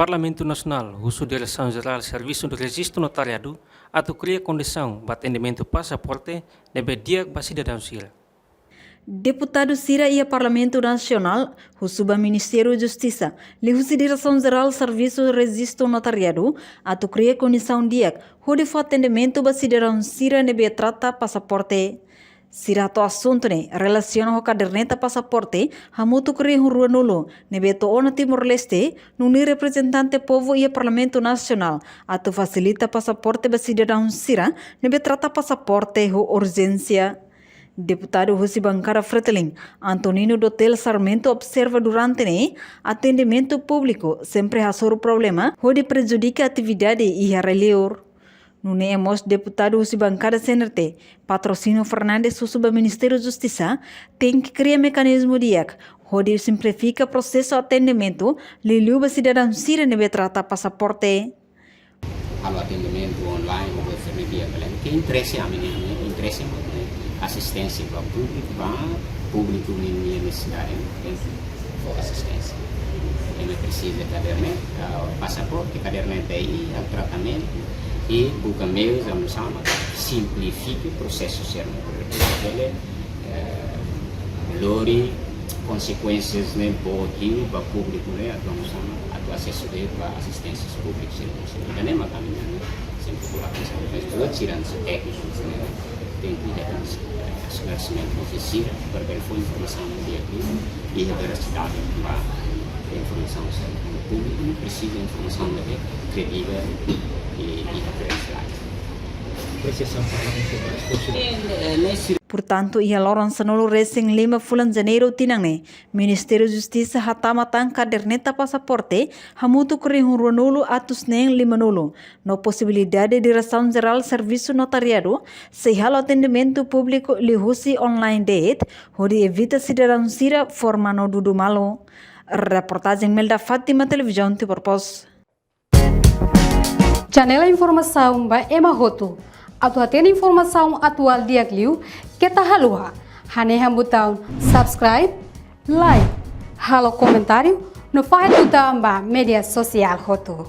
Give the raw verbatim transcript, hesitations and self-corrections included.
Parlamentu Nasionál husu Diresaun Jerál Servisu Rejistu Notariadu atu kria kondisaun ba atendimentu pasaporte ne'ebé di'ak ba sidadaun sira. Deputadu sira iha Parlamentu Nasionál husu ba Ministériu Justisa liuhusi Diresaun Jerál Servisu Rejistu Notariadu atu kria kondisaun di'ak hodi fó atendimentu ba sidadaun sira ne'ebé trata pasaporte. Sira hato'o asuntu ne'e relasiona ho kaderneta pasaporte hamutuk rihun ruanulu ne'ebé to'o ona Timor-Leste, nune'e reprezentante povu iha Parlamentu Nasionál atu fasilita pasaporte ba sidadaun sira ne'ebé trata pasaporte ho urjénsia. Deputadu husi bankada Fretilin, Antonino Dotel Sarmento, observa durante ne'e atendimentu públiku sempre hasoru problema hodi prejudika atividade iha rai-liur. Nune'e mós deputadu husi bankada C N R T, Patrocínio Fernandes, husu ba Ministériu Justisa tenke kria mekanizmu di'ak hodi simplifika prosesu atendimentu liuliu ba sidadaun sira ne'ebé trata pasaporte. Halo atendimentu online ou via media, bele ke interese ami ne'e, ne'e interese ami ne'e asisténsia ba públiku, ba públiku ne'ebé nesesidade, ne'e tenke fó asisténsia. Ema presiza kaderneta, ah, pasaporte, kaderneta, i, ah, tratamentu, i buka meius, anu sama, simplifika prosesu sira-ne'e. Bele, eh, lori konsekuénsias ne'e boot liu ba públiku ne'e, atu, anu sama, atu asesu de'it ba asisténsia públiku sira-ne'e. Ida-ne'e mak ami-nia sempre kura pensa, mas buat sira-ne'e tékniku sira-ne'e tenke iha esklaresimentu husi sira, para bele fó informasaun di'ak liu, iha verasidade ba informasaun sira. Públiku ne'e presiza informasaun ne'ebé kredivel i, i iha verasidade. Apresiasaun Parlamentu ba esforsu. Portantu, iha loron sanulu-resin-lima fulan Janeiru tinan ne'e, Ministériu Justisa hatama tan kaderneta pasaporte hamutuk rihun ruanulu atus neen limanulu, no posibilidade Diresaun Jerál Servisu Notariadu sei halo atendimentu públiku liuhusi online de'it, hodi evita sidadaun sira forma no dudu malu. Reportajen Melda Fátima, Televizaun Timor Post. Janela informasaun ba ema hotu. Atu hatene informasaun atuál di'ak liu, keta haluha hanehan butaun subscribe, like, halo komentáriu, no fahe tutan ba média sosiál hotu.